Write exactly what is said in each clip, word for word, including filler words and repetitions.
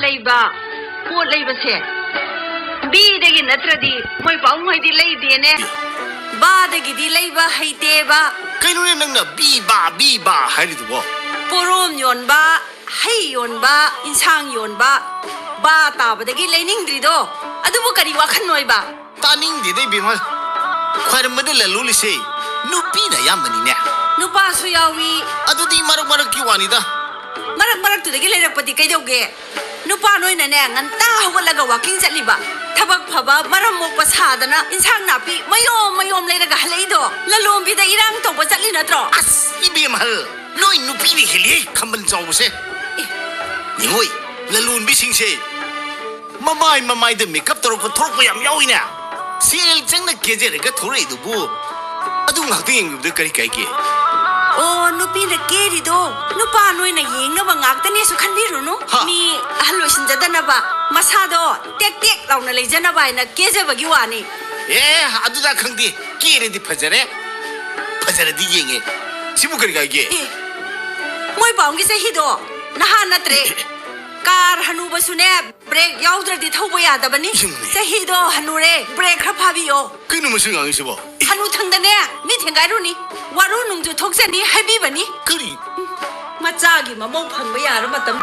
ꯂꯩꯕ ꯄꯣꯠ ꯂꯩꯕꯁꯦ ꯕꯤꯗꯒꯤ ꯅꯠꯇ꯭ꯔꯗꯤ ꯃꯣꯏ ꯄꯥꯎꯃꯩꯗꯤ ꯂꯩꯗꯦꯅꯦ꯫ ꯕꯥꯗꯒꯤꯗꯤ ꯂꯩꯕ ꯍꯩꯇꯦꯕ꯫ ꯀꯩꯅꯣꯅꯦ ꯅꯪꯅ ꯕꯤ ꯕꯥ ꯕꯤ ꯕꯥ ꯍꯥꯏꯔꯤꯗꯨꯕꯣ? ꯄꯣꯔꯣꯝ ꯌꯣꯟꯕ, ꯍꯩ ꯌꯣꯟꯕ, ꯏꯟꯁꯥꯡ ꯌꯣꯟꯕ, ꯕꯥ ꯇꯥꯕꯗꯒꯤ ꯂꯩꯅꯤꯡꯗ꯭ꯔꯤꯗꯣ ꯑꯗꯨꯕꯨ ꯀꯔꯤ ꯋꯥꯈꯜꯅꯣꯏꯕ? ꯇꯥꯅꯤꯡꯗꯦꯗ ꯏꯕꯦꯝꯃ꯫ ꯈ꯭ꯋꯥꯏꯔꯝꯕꯗ ꯂꯂꯣꯜꯂꯤꯁꯦ ꯅꯨꯄꯤꯅ ꯑꯌꯥꯝꯕꯅꯤꯅꯦ꯫ ꯅꯨꯄꯥꯁꯨ ꯌꯥꯎꯏ꯫ ꯑꯗꯨꯗꯤ ꯃꯔꯛ ꯃꯔꯛꯀꯤ ꯋꯥꯅꯤꯗ꯫ ꯃꯔꯛ ꯃꯔꯛꯇꯨꯗꯒꯤ ꯂꯩꯔꯛꯄꯗꯤ ꯀꯩꯗꯧꯒꯦ? ꯅꯨꯄꯥ ꯅꯣꯏꯅꯅꯦ ꯉꯟꯇꯥ ꯍꯧꯒꯠꯂꯒ ꯋꯥꯀꯤꯡ ꯆꯠꯂꯤꯕ, ꯊꯕꯛ ꯐꯕ ꯃꯔꯝ ꯃꯣꯛꯄ ꯁꯥꯗꯅ ꯏꯟꯁꯥꯡ ꯅꯥꯄꯤ ꯃꯌꯣꯝ ꯃꯌꯣꯝ ꯂꯩꯔꯒ ꯍꯜꯂꯛꯏꯗꯣ ꯂꯂꯣꯟꯕꯤꯗ ꯏꯔꯥꯡ ꯇꯧꯕ ꯆꯠꯂꯤ ꯅꯠꯇ꯭ꯔꯣ? ꯑꯁ ꯏꯕꯦꯝꯍꯜ, ꯅꯣꯏ ꯅꯨꯄꯤꯅ ꯍꯦꯜꯂꯤꯍꯦ ꯈꯝꯕꯟ ꯆꯥꯎꯕꯁꯦ꯫ ꯅꯤꯉꯣꯏ, ꯂꯂꯣꯟꯕꯤꯁꯤꯡꯁꯦ ꯃꯃꯥꯏ ꯃꯃꯥꯏꯗ ꯃꯦꯀꯞ ꯇꯧꯔꯛꯄ ꯊꯣꯛꯂꯛꯄ ꯌꯥꯝ ꯌꯥꯎꯏꯅꯦ꯫ ꯁꯦꯜ ꯆꯪꯅ ꯀꯦꯖꯔꯒ ꯊꯣꯛꯂꯛꯏꯗꯨꯕꯨ ꯑꯗꯨ ꯉꯥꯛꯇ ꯌꯦꯡꯕꯤꯕꯗ ꯀꯔꯤ ꯀꯥꯏꯒꯦ? ꯑꯣ, ꯅꯨꯄꯤꯅ ꯀꯦꯔꯤꯗꯣ ꯅꯨꯄꯥ ꯅꯣꯏꯅ ꯌꯦꯡꯅꯕ ꯉꯥꯛꯇꯅꯦꯁꯨ ꯈꯟꯕꯤꯔꯨꯅꯨ꯫ ꯍꯥ꯫ ꯃꯤ ꯑꯍꯜ ꯑꯣꯏꯁꯤꯟꯖꯗꯅꯕ, ꯃꯁꯥꯗꯣ ꯇꯦꯛ ꯇꯦꯛ ꯂꯥꯎꯅ ꯂꯩꯖꯅꯕ ꯍꯥꯏꯅ ꯀꯦꯖꯕꯒꯤ ꯋꯥꯅꯤ꯫ ꯑꯦ, ꯑꯗꯨꯗ ꯈꯪꯗꯦ, ꯀꯦꯔꯗꯤ ꯐꯖꯔꯦ, ꯐꯖꯔꯗꯤ ꯌꯦꯡꯉꯦ, ꯁꯤꯕꯨ ꯀꯔꯤ ꯀꯥꯏꯒꯦ? ꯑꯦ, ꯃꯣꯏ ꯄꯥꯎꯒꯤ ꯆꯍꯤꯗꯣ ꯅꯍꯥ ꯅꯠꯇ꯭ꯔꯦ꯫ ꯀꯥꯔ ꯍꯅꯨꯕꯁꯨꯅꯦ ꯕ꯭ꯔꯦꯛ ꯌꯥꯎꯗ꯭ꯔꯗꯤ ꯊꯧꯕ ꯌꯥꯗꯕꯅꯤ꯫ ꯌꯦꯡꯉꯨꯅꯦ꯫ ꯆꯍꯤꯗꯣ ꯍꯅꯨꯔꯦ, ꯕ꯭ꯔꯦꯛ ꯈꯔ ꯐꯥꯕꯤꯌꯣ꯫ ꯀꯩꯅꯣ ꯃꯁꯤ ꯉꯥꯡꯉꯤꯁꯤꯕꯣ? ꯍꯅꯨꯊꯪꯗꯅꯦ ꯃꯤ ꯊꯦꯡꯒꯥꯏꯔꯨꯅꯤ, ꯋꯥꯔꯨ ꯅꯨꯡꯖꯨ ꯊꯣꯛꯆꯅꯤ ꯍꯥꯏꯕꯤꯕꯅꯤ꯫ ꯀꯔꯤ? ꯃꯆꯥꯒꯤ ꯃꯃꯧ ꯐꯪꯕ ꯌꯥꯔ ꯃꯇꯝ꯫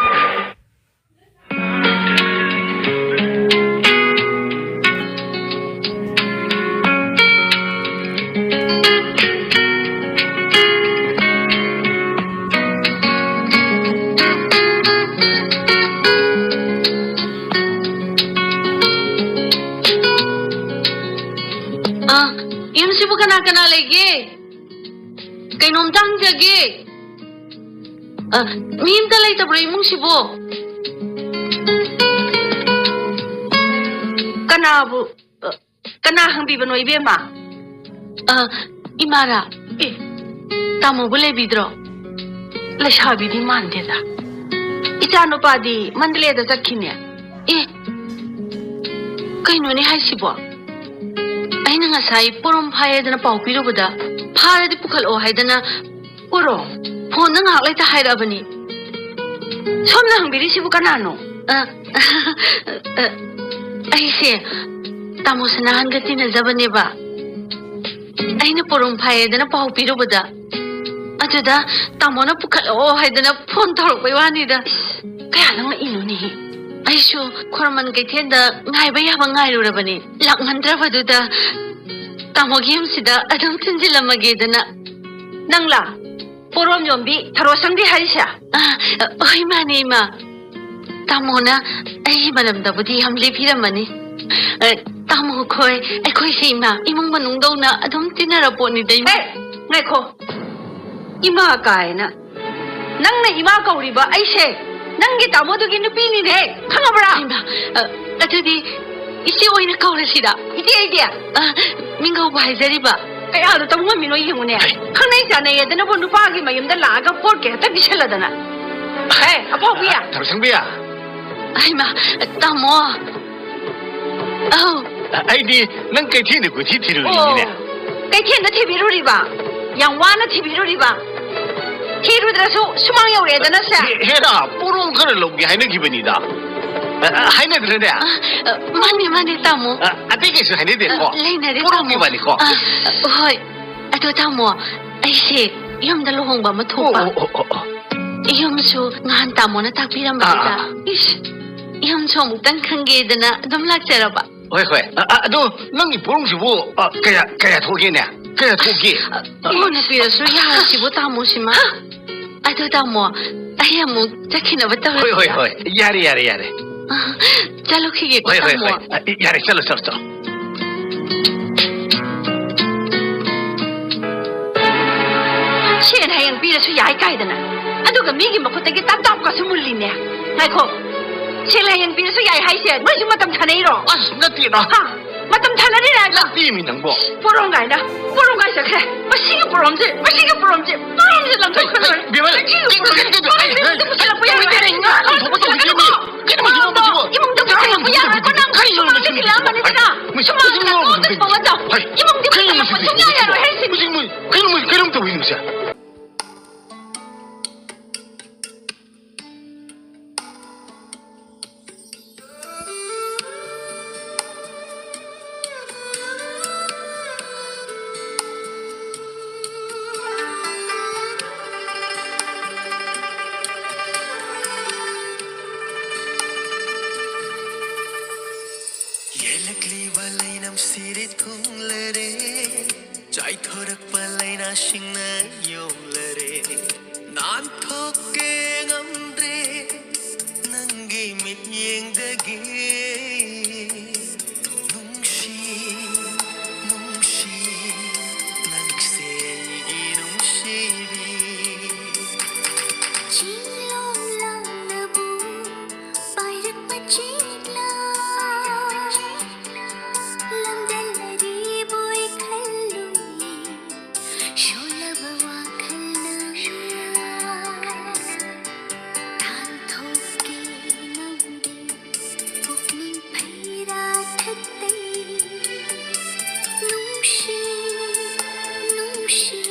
ꯑ, ꯌꯨꯝꯁꯤꯕꯨ ꯀꯅꯥ ꯀꯅꯥ ꯂꯩꯒꯦ? ꯀꯩꯅꯣꯝꯇ ꯍꯪꯖꯒꯦ꯫ ꯑ, ꯃꯤ ꯑꯝꯇ ꯂꯩꯇꯕ꯭ꯔꯣ ꯏꯃꯨꯡꯁꯤꯕꯨ? ꯀꯅꯥꯕꯨ, ꯑ, ꯀꯅꯥ ꯍꯪꯕꯤꯕꯅꯣ ꯏꯕꯦꯝꯃ? ꯑ, ꯏꯃꯥꯔꯥ? ꯑꯦ, ꯇꯥꯃꯣꯕꯨ ꯂꯩꯕꯤꯗ꯭ꯔꯣ? ꯂꯩꯁꯥꯕꯤꯗꯤ ꯃꯥꯟꯗꯦꯗ꯫ ꯏꯆꯥ ꯅꯨꯄꯥꯗꯤ ꯃꯟꯗꯂꯦꯗ ꯆꯠꯈꯤꯅꯦ꯫ ꯑꯦ, ꯀꯩꯅꯣꯅꯦ ꯍꯥꯏꯁꯤꯕꯣ? ꯑꯩꯅ ꯉꯁꯥꯏ ꯄꯣꯔꯣꯝ ꯐꯥꯏꯌꯦꯗꯅ ꯄꯥꯎ ꯄꯤꯔꯨꯕꯗ, ꯐꯥꯔꯗꯤ ꯄꯨꯈꯠꯂꯛꯑꯣ ꯍꯥꯏꯗꯅ ꯄꯣꯔꯣꯝ ꯐꯣꯟꯗ ꯉꯥꯏꯍꯥꯛ ꯂꯩꯇ ꯍꯥꯏꯔꯛꯑꯕꯅꯤ꯫ ꯁꯣꯝꯅ ꯍꯪꯕꯤꯔꯤꯁꯤꯕꯨ ꯀꯅꯥꯅꯣ? ꯑ, ꯑ, ꯑꯩꯁꯦ ꯇꯥꯃꯣꯁꯦ ꯅꯍꯥꯟꯒ ꯇꯤꯟꯅꯖꯕꯅꯦꯕ꯫ ꯑꯩꯅ ꯄꯣꯔꯣꯝ ꯐꯥꯏꯌꯦꯗꯅ ꯄꯥꯎ ꯄꯤꯔꯨꯕꯗ, ꯑꯗꯨꯗ ꯇꯥꯃꯣꯅ ꯄꯨꯈꯠꯂꯛꯑꯣ ꯍꯥꯏꯗꯅ ꯐꯣꯟ ꯇꯧꯔꯛꯄꯩ ꯋꯥꯅꯤꯗ꯫ ꯀꯌꯥꯗ ꯉꯛꯏꯅꯣꯅꯦꯍꯦ? ꯑꯩꯁꯨ ꯈꯣꯔꯃꯟ ꯀꯩꯊꯦꯜꯗ ꯉꯥꯏꯕ ꯌꯥꯕ ꯉꯥꯏꯔꯨꯔꯕꯅꯤ꯫ ꯂꯥꯛꯃꯟꯗ꯭ꯔꯕꯗꯨꯗ ꯇꯥꯃꯣꯒꯤ ꯌꯨꯝꯁꯤꯗ ꯑꯗꯨꯝ ꯊꯤꯟꯖꯤꯜꯂꯝꯃꯒꯦꯗꯅ꯫ ꯅꯪꯂꯥ? ꯄꯣꯔꯣꯝ ꯌꯣꯟꯕꯤ ꯊꯔꯣ ꯁꯪꯕꯤ ꯍꯥꯏꯔꯤꯁꯦ? ꯑ, ꯍꯣꯏ, ꯃꯥꯅꯦ, ꯏꯃꯥ꯫ ꯇꯥꯃꯣꯅ ꯑꯩꯒꯤ ꯃꯔꯝꯗꯕꯨꯗꯤ ꯌꯥꯝ ꯂꯤꯕꯤꯔꯝꯃꯅꯤ꯫ ꯑ, ꯇꯥꯃꯣ ꯈꯣꯏ, ꯑꯩꯈꯣꯏꯁꯦ, ꯏꯃꯥ, ꯏꯃꯨꯡ ꯃꯅꯨꯡꯗꯧꯅ ꯑꯗꯨꯝ ꯇꯤꯟꯅꯔ ꯄꯣꯠꯅꯤꯗ, ꯏꯃꯥ꯫ ꯑꯦ, ꯉꯥꯏꯈꯣ꯫ ꯏꯃꯥ ꯀꯥꯏꯅ꯫ ꯅꯪꯅ ꯏꯃꯥ ꯀꯧꯔꯤꯕ ꯑꯩꯁꯦ ꯅꯪꯒꯤ ꯇꯥꯃꯣꯗꯨꯒꯤ ꯅꯨꯄꯤꯅꯤꯅꯦ, ꯈꯪꯉꯕ꯭ꯔꯥ? ꯏꯃꯥ, ꯑ, ꯑꯗꯨꯗꯤ ꯏꯆꯦ ꯑꯣꯏꯅ ꯀꯧꯔꯁꯤꯔ? ꯏꯆꯦ, ꯏꯆꯦ꯫ ꯑ, ꯃꯤꯡꯒꯧꯕ ꯍꯥꯏꯖꯔꯤꯕ꯫ ꯀꯌꯥꯗ ꯇꯧ ꯉꯝꯃꯤꯅꯣ ꯌꯦꯡꯉꯨꯅꯦ꯫ ꯍꯩ꯫ ꯈꯪꯅꯩ ꯆꯥꯟꯅꯩ ꯑꯗꯨꯅꯕꯨ ꯅꯨꯄꯥꯒꯤ ꯃꯌꯨꯝꯗ ꯂꯥꯛꯑꯒ ꯄꯣꯠ ꯀꯩ ꯍꯦꯛꯇ ꯄꯤꯁꯜꯂꯗꯅ꯫ ꯍꯦ, ꯑꯐꯥꯎꯕꯤ꯫ ꯊꯔꯣ ꯁꯪꯕꯤ꯫ ꯍꯩꯃꯥ, ꯇꯥꯃꯣ꯫ ꯑꯧ꯫ ꯑꯩꯗꯤ ꯅꯪ ꯀꯩꯊꯦꯜꯗ ꯀꯣꯏꯊꯤ ꯊꯤꯔꯨꯔꯤꯅꯤꯅꯦ꯫ ꯑꯣ, ꯀꯩꯊꯦꯜꯗ ꯊꯤꯕꯤꯔꯨꯔꯤꯕ? ꯌꯥꯝ ꯋꯥꯅ ꯊꯤꯕꯤꯔꯨꯔꯤꯕ? ꯊꯤꯔꯨꯗ꯭ꯔꯁꯨ ꯁꯨꯃꯥꯡ ꯌꯧꯔꯛꯑꯦꯗꯅ ꯁꯦ꯫ ꯍꯦ-, ꯍꯦꯔꯥ, ꯄꯣꯔꯣꯝ ꯈꯔ ꯂꯧꯒꯦ ꯍꯥꯏꯅꯈꯤꯕꯅꯤꯗ꯫ ꯑ, ꯑ, ꯍꯥꯏꯅꯗ꯭ꯔꯅꯦ? ꯑ, ꯑ, ꯃꯥꯅꯦ, ꯃꯥꯅꯦ, ꯇꯥꯃꯣ꯫ ꯑ, ꯑꯇꯩ ꯀꯩꯁꯨ ꯍꯥꯏꯅꯗꯦꯀꯣ? ꯑ, ꯂꯩꯅꯔꯦ, ꯄꯣꯔꯣꯝꯒꯤ ꯇꯥꯃꯣ꯫ ꯋꯥꯅꯤꯀꯣ? ꯑ, ꯍꯣꯏ꯫ ꯑꯗꯣ ꯇꯥꯃꯣ, ꯑꯩꯁꯦ ꯌꯨꯝꯗ ꯂꯨꯍꯣꯡꯕ ꯑꯃ ꯊꯣꯛꯄ꯫ ꯑꯣ, ꯑꯣ, ꯑꯣ, ꯑꯣ, ꯑꯣ꯫ ꯌꯨꯝꯁꯨ ꯉꯍꯥꯟ ꯇꯥꯃꯣꯅ ꯇꯥꯛꯄꯤꯔꯝꯕꯗꯨꯗ꯫ ꯑꯥ, ꯑꯥ, ꯑꯥ꯫ ꯏꯁ, ꯌꯨꯝꯁꯨ ꯑꯃꯨꯛꯇꯪ ꯈꯪꯒꯦꯗꯅ ꯑꯗꯨꯝ ꯂꯥꯛꯆꯔꯕ꯫ ꯍꯣꯏ, ꯍꯣꯏ꯫ ꯑ, ꯑ, ꯑꯗꯣ ꯅꯪꯒꯤ ꯄꯣꯔꯣꯝꯁꯤꯕꯨ, ꯑ, ꯀꯌꯥ, ꯀꯌꯥ ꯊꯣꯛꯒꯦꯅꯦ? ꯀꯌꯥ ꯊꯣꯛꯒꯦ? ꯑ, ꯏꯃꯨꯡꯅ ꯄꯤꯔꯁꯨ ꯌꯥꯔꯁꯤꯕꯨ ꯇꯥꯃꯣꯁꯤꯃ꯫ ꯍꯥ? ꯑꯗꯣ ꯇꯥꯃꯣ, ꯑꯩ ꯑꯃꯨꯛ ꯆꯠꯈꯤꯅꯕ ꯇꯧꯔꯒꯦ꯫ ꯍꯣꯏ, ꯍꯣꯏ, ꯍꯣꯏ꯫ ꯌꯥꯔꯦ, ꯌꯥꯔꯦ, ꯌꯥꯔꯦ꯫ ꯑ, ꯆꯠꯂꯨꯈꯤꯒꯦꯀꯣ, ꯍꯣꯏ, ꯍꯣꯏ, ꯇꯥꯃꯣ꯫ ꯍꯣꯏ꯫ ꯑ, ꯌꯥꯔꯦ, ꯆꯠꯂꯣ, ꯆꯠꯂꯣ, ꯆꯠꯂꯣ꯫ ꯁꯦꯟ ꯍꯌꯦꯡ ꯄꯤꯔꯁꯨ ꯌꯥꯏ ꯀꯥꯏꯗꯅ꯫ ꯑꯗꯨꯒ ꯃꯤꯒꯤ ꯃꯈꯨꯠꯇꯒꯤ ꯇꯞ ꯇꯥꯞꯀꯁꯨ ꯃꯨꯜꯂꯤꯅꯦ꯫ ꯉꯥꯏꯈꯣ꯫ ꯁꯦꯟ ꯍꯌꯦꯡ ꯄꯤꯔꯁꯨ ꯌꯥꯏ ꯍꯥꯏꯁꯦ ꯅꯣꯏꯁꯨ ꯃꯇꯝ ꯊꯥꯅꯩꯔꯣ? ꯑꯁ, ꯅꯠꯇꯦꯗ꯫ ꯍꯥ? ꯃꯇꯝ ꯊꯥꯅꯔꯤꯔ ꯍꯥꯏꯕ? ꯅꯠꯇꯦꯃꯤ ꯅꯪꯕꯣ꯫ ꯄꯣꯔꯣꯝ ꯀꯥꯏꯅ, ꯄꯣꯔꯣꯝ ꯀꯥꯏ ꯆꯠꯈ꯭ꯔꯦ꯫ ꯃꯁꯤꯒꯤ ꯄꯣꯔꯣꯝꯁꯦ, ꯃꯁꯤꯒꯤ ꯄꯣꯔꯣꯝꯁꯦ, ꯄꯣꯔꯣꯝꯁꯦ ꯂꯪꯊꯣꯛꯈ꯭ꯔ ꯂꯣꯏꯔꯦ꯫ ꯕꯦꯝꯃ, ꯃꯁꯤꯒꯤ ꯀꯩꯅꯣ, ꯄꯣꯔꯣꯝꯁꯦ, ꯀꯩꯅꯣ, ꯀꯩꯅꯣ, ꯄꯣꯔꯣꯝꯁꯦ ꯀꯩꯅꯣ, ꯄꯨꯁꯜꯂꯛꯄ ꯌꯥꯔꯣꯏ꯫ ꯀꯩꯅꯣ, ꯀꯩꯅꯣ, ꯀꯩꯅꯣ, ꯀꯩꯅꯣ, ꯏꯃꯨꯡꯗ ꯄꯨꯁꯜꯂꯛꯄ ꯌꯥꯔꯣꯏꯀꯣ ꯅꯪ꯫ ꯀꯩꯅꯣ, ꯁꯨꯃꯥꯡꯗ ꯊꯤꯜꯂꯛꯑꯝꯃꯅꯤ ꯁꯤꯗ꯫ ꯃꯁꯤ, ꯃꯁꯤ ꯁꯨꯃꯥꯡꯗ ꯃꯣꯏ ꯅꯥꯇꯣꯟꯗ ꯇꯧꯔ ꯆꯥꯎ꯫ ꯍꯩ, ꯏꯃꯨꯡꯗꯤ ꯀꯩꯅꯣ, ꯄꯨꯁꯜꯂꯛꯄ ꯃꯁꯤ, ꯁꯨꯡꯌꯥ ꯌꯥꯔꯣꯏ ꯍꯥꯏꯁꯤꯅꯤ꯫ ꯃꯁꯤ, ꯃꯣꯏ, ꯀꯩꯅꯣ, ꯃꯣꯏ, ꯀꯩꯅꯣꯝ ꯇꯧꯏ ꯃꯁꯦ꯫ ꯁꯤꯔꯦ ꯊꯨꯡꯂꯔꯦ, ꯆꯥꯏꯊꯣꯔꯛꯄ ꯂꯥꯏꯅꯥꯁꯤꯡꯅ ꯌꯣꯝꯂꯔꯦ, ꯅꯥꯟꯊꯣꯛꯀꯦ ꯉꯝꯗ꯭ꯔꯦ ꯅꯪꯒꯤ ꯃꯤꯠꯌꯦꯡꯗꯒꯤ꯫ ꯅꯨꯡꯁꯤ, ꯅꯨꯡꯁꯤ, ꯅꯪꯁꯦ ꯑꯩꯒꯤ ꯅꯨꯡꯁꯤꯕꯤ꯫ ꯆꯤꯡꯂꯣꯝ ꯂꯥꯡꯅꯕꯨ ꯄꯥꯏꯔꯛꯄ ꯆꯤꯛꯂꯥ, ꯂꯝꯗꯝꯂꯔꯤꯕꯣꯏ ꯈꯜꯂꯨꯏ, ꯁꯣꯜꯂꯕ ꯋꯥꯈꯜꯅ ꯇꯥꯟꯊꯣꯛꯀꯦ ꯉꯝꯗꯦ ꯄꯨꯛꯅꯤꯡ ꯐꯩꯔꯥ ꯊꯠꯇꯩ꯫ ꯅꯨꯡꯁꯤ, ꯅꯨꯡꯁꯤ,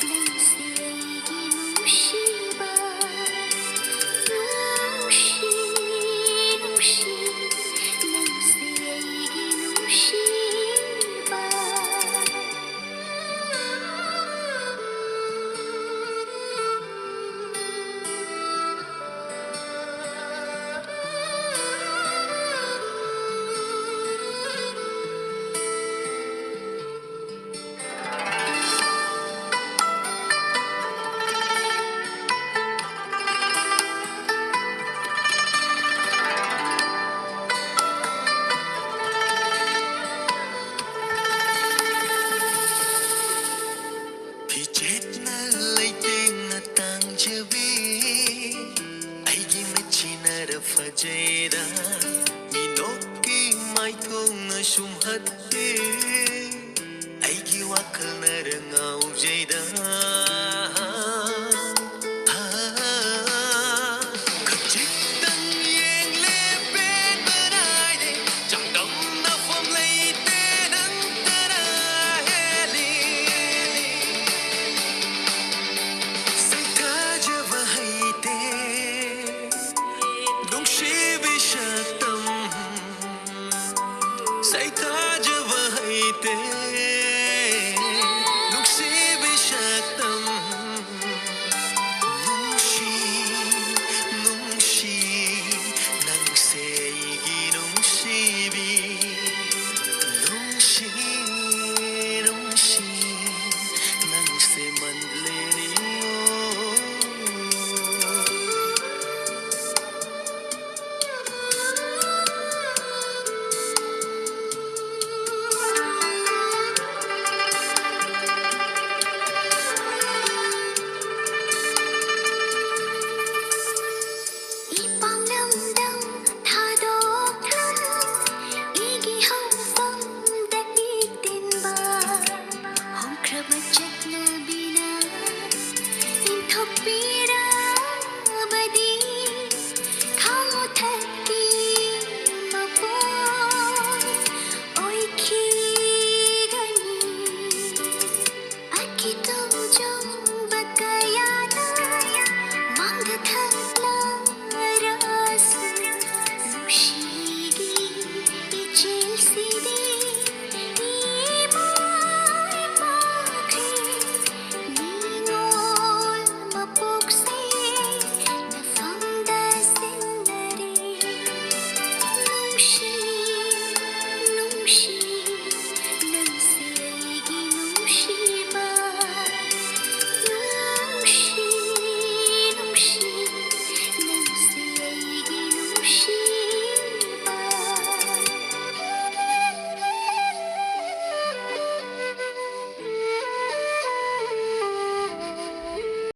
ꯅꯪꯁꯦ ꯑꯩꯒꯤ ꯅꯨꯡꯁꯤꯕ꯫ ꯅꯨꯡꯁꯤ, ꯅꯨꯡꯁꯤ, ꯅꯪꯁꯦ ꯑꯩꯒꯤ ꯅꯨꯡꯁꯤꯕ꯫ ꯐꯤꯖꯦꯠꯅ ꯂꯩꯇꯦꯡꯅ ꯇꯥꯡꯖꯕꯤ, ꯑꯩꯒꯤ ꯃꯤꯠꯁꯤꯅꯔ ꯐꯖꯩꯗ, ꯃꯤꯅꯣꯛꯀꯤ ꯃꯥꯏꯊꯣꯡꯅ ꯁꯨꯝꯍꯠꯇꯦ, ꯑꯩꯒꯤ ꯋꯥꯈꯜꯅꯔ ꯉꯥꯎꯖꯩꯗ꯫ ꯈꯖꯤꯛꯇꯪ ꯌꯦꯡꯂꯦ ꯄꯦꯟꯕ ꯅꯥꯏꯗꯦ, ꯆꯥꯡꯗꯝꯅꯐꯝ ꯂꯩꯇꯦ ꯅꯪꯇꯅ ꯍꯦꯜꯂꯤ꯫ ꯁꯩꯊꯥꯖꯕ ꯍꯩꯇꯦ ꯅꯨꯡꯁꯤꯕꯤ ꯁꯛꯇꯝ, ꯁꯩꯊꯥꯖꯕ ꯍꯩꯇꯦ ꯅꯨꯡꯁꯤꯕꯤ ꯁꯛꯇꯝ꯫